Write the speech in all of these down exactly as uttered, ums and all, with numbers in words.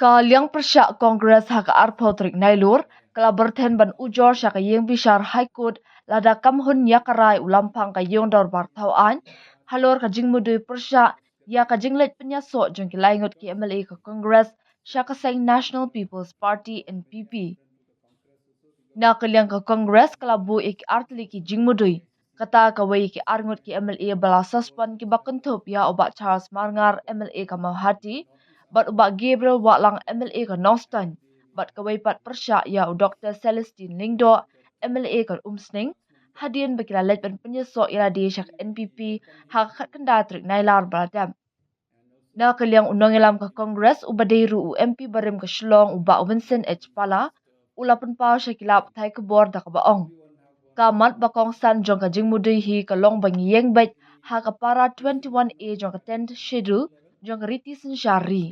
Ka liang pyrshah Congress ha ka arphew tarik Nailur ka la byrthen ban ujor sha ka ïing bishar High Court lada kam hun ïa ka rai u Lamphang ka ïing dorbar thaw aiñ halor ka jingmudui pyrshah ïa ka jingleit pynïasoh jong ki laingut ki M L A ka Congress sha ka seng National People's Party, N P P. Na ka liang ka Congress ka la buh ïa ki artylli ki jingmudui. Kata kawei ki arngut ki M L A ba la suspend kiba kynthup ïa u Bah Charles Marngar, M L A ka Mawhati, bad u Bah Gabriel Wahlang, M L A ka Nongstoiñ, bad kawei pat pyrshah ïa u Doktor Celestine Lyngdoh, M L A ka Umsning, hadien ba ki la leit ban pynïasoh ïa lade sha ka N P P ha ka khatkhyndai tarik Nailar ba la dep. Na ka liang u nongïalam ka Congress uba dei ruh u M P barim ka Shillong u Bah Vincent H Pala u la pynpaw sha ki lad pathai khubor da kaba ong, ka mat ba kongsan jong ka jingmudui hi ka long ba ngi ïeng beit ha ka para twenty-one A jong ka tenth schedule jong ka riti synshar ri.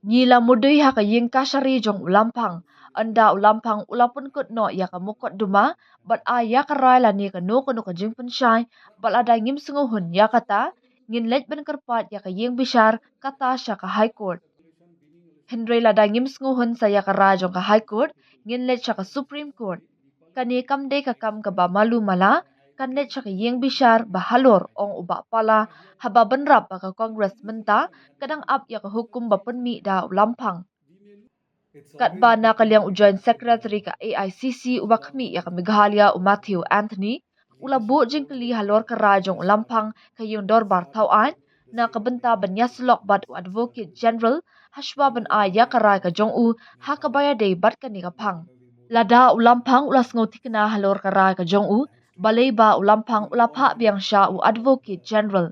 Ngi la mudui ha ka ïing kashari jong u Lamphang, ynda u Lamphang u la pynkut noh ïa ka mukotduma bad ai ïa ka rai lane kano kano ka jingpynshai, bad lada ngim sngewhun ïa kata, ngin leit ban kyrpad ïa ka ïing bishar, kata sha ka High Court. Hynrei lada ngim sngewhun sa ïa ka rai jong ka High Court, ngin leit sha ka Supreme Court. Kane kam dei ka kam kaba malu mala, kan leit sha ka ïing bishar ba halor, ong u Bah Pala, haba bynrap ba ka Congress mynta ka dang ap ïa ka hukum ba pynmih da u Lamphang. Katba na ka liang u Joint Secretary ka A I C C uba khmih ïa ka Meghalaya u Matthew Anthony u la buh jingkylli halor ka rai jong u Lamphang ka ïing dorbar thaw aiñ na ka bynta ban ïasyllok bad u Advocate General hashwa ban ai ïa ka rai ka jong u ha kaba ïadei bad kane ka phang. Lada u Lamphang u la sngew thikna halor ka rai ka jong u, balei ba u Lamphang u la phah biang sha u Advocate General?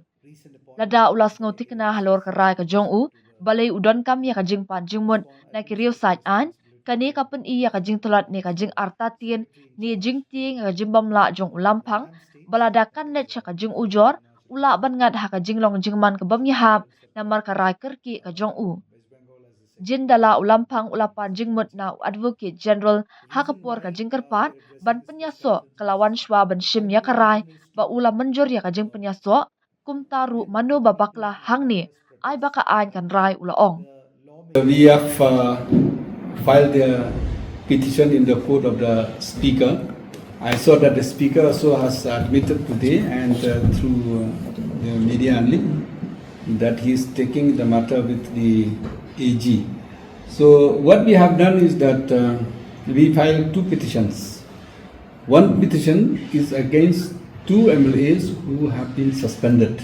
Lada u la sngew thikna halor ka rai ka jong u, balei u donkam ïa ka jingpan jingmut na ki riewsaid aiñ? Kane ka pyni ïa ka jingtlot ne ka jingartatien ne jingtieng ïa ka jingbymlah jong u Lamphang, ba lada kan leit sha ka jingujor u lah ban ngat ha ka jinglong jingman ka bym ïahap namar ka rai kyrkieh ka jong u. Jin da la u Lamphang u la pan jingmut na u Advocate General ha ka por ka jingkyrpad ban pynïasoh, ka la wan shwa ban shim ïa ka rai ba u la mynjur ïa ka jingpynïasoh. Kumta ruh mano ba bakla hangne, ai ba ka aiñ kan rai, u la ong. We have uh, filed a petition in the court of the speaker. I saw that the speaker also has admitted today and uh, through uh, the media only that he is taking the matter with the A G. So what we have done is that uh, we filed two petitions. One petition is against two M L As who have been suspended.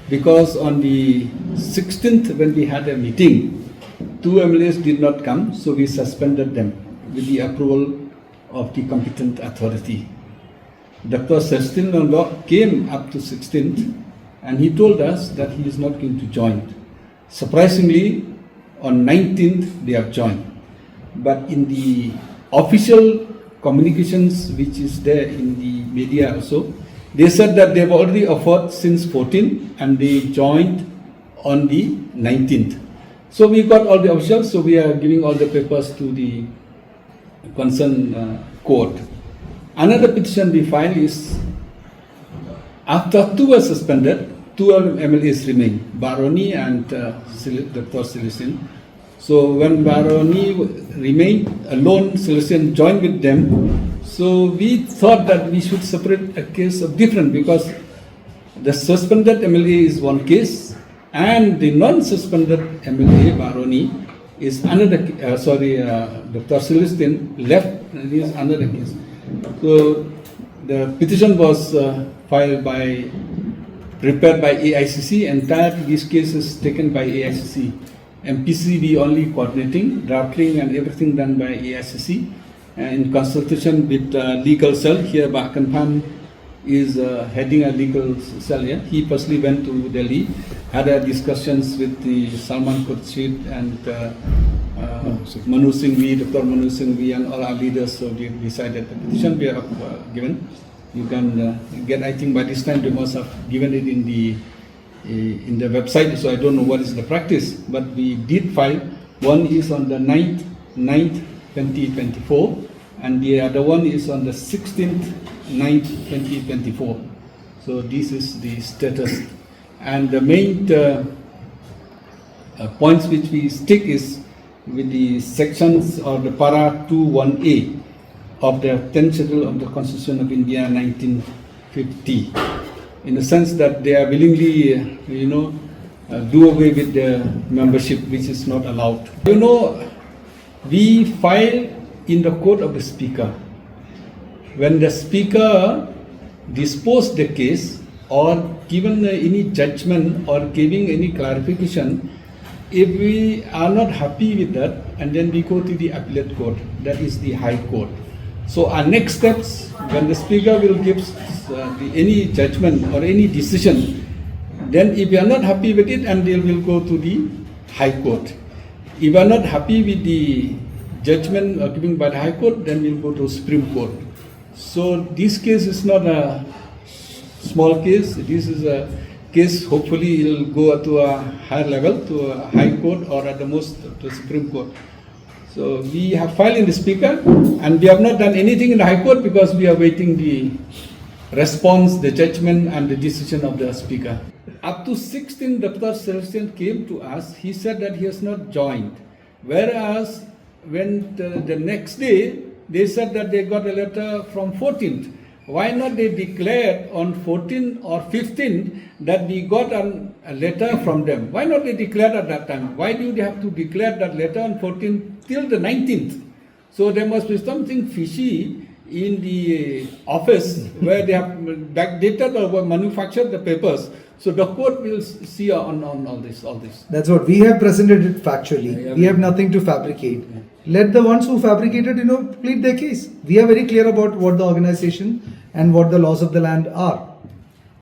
Because on the sixteenth, when we had a meeting, two M L As did not come, so we suspended them with the approval of the competent authority. Doctor Celestine Lyngdoh came up to sixteenth and he told us that he is not going to join. Surprisingly, on nineteenth, they have joined. But in the official communications, which is there in the media also, they said that they've already offered since fourteen and they joined on the nineteenth. So we got all the officials, so we are giving all the papers to the concerned uh, court. Another petition we filed is after two were suspended, two M L As remain, Bah Ronnie and uh, Cel- Doctor Celestine. So when Bah Ronnie remained alone, Celestine joined with them. So we thought that we should separate a case of different because the suspended M L A is one case and the non-suspended M L A, Bah Ronnie, is another, uh, sorry, uh, Doctor Celestine left and is another case. So the petition was uh, filed by, prepared by A I C C, entire this case is taken by A I C C. M P C we only coordinating, drafting and everything done by A I C C. Uh, in consultation with uh, legal cell here, Bah Kynpham is uh, heading a legal cell here. He personally went to Delhi, had a discussions with the Salman Khurshid and uh, uh, Manu Singhvi, Doctor Manu Singhvi and all our leaders. So we decided the petition we have uh, given. You can uh, get, I think by this time they must have given it in the uh, in the website, so I don't know what is the practice, but we did file. One is on the ninth, ninth, twenty twenty-four, and the other one is on the sixteenth, ninth, twenty twenty-four. So this is the status. And the main uh, Uh, points which we stick is with the sections or the para two one A of the tenth Schedule of the Constitution of India nineteen fifty, in the sense that they are willingly, uh, you know, uh, do away with the membership, which is not allowed. You know, we file in the court of the speaker. When the speaker disposed the case or given, uh, any judgment or giving any clarification, if we are not happy with that, and then we go to the appellate court, that is the high court. So our next steps, when the speaker will give, uh, the, any judgment or any decision, then if we are not happy with it, and they will go to the high court. If we are not happy with the judgment, uh, given by the high court, then we'll go to Supreme Court. So this case is not a small case. This is a case, hopefully it'll go to a higher level, to a high court, or at the most to Supreme Court. So we have filed in the speaker, and we have not done anything in the high court because we are waiting the response, the judgment and the decision of the speaker. Up to sixteen, Doctor Celestine came to us. He said that he has not joined. Whereas when the, the next day, they said that they got a letter from fourteenth. Why not they declared on fourteenth or fifteenth that we got an, a letter from them? Why not they declared at that time? Why do they have to declare that letter on fourteenth till the nineteenth? So there must be something fishy in the office where they have backdated or manufactured the papers. So the court will s- see on, on all this, all this. That's what we have presented it factually. Yeah, yeah. We have nothing to fabricate. Let the ones who fabricated, you know, plead their case. We are very clear about what the organization and what the laws of the land are.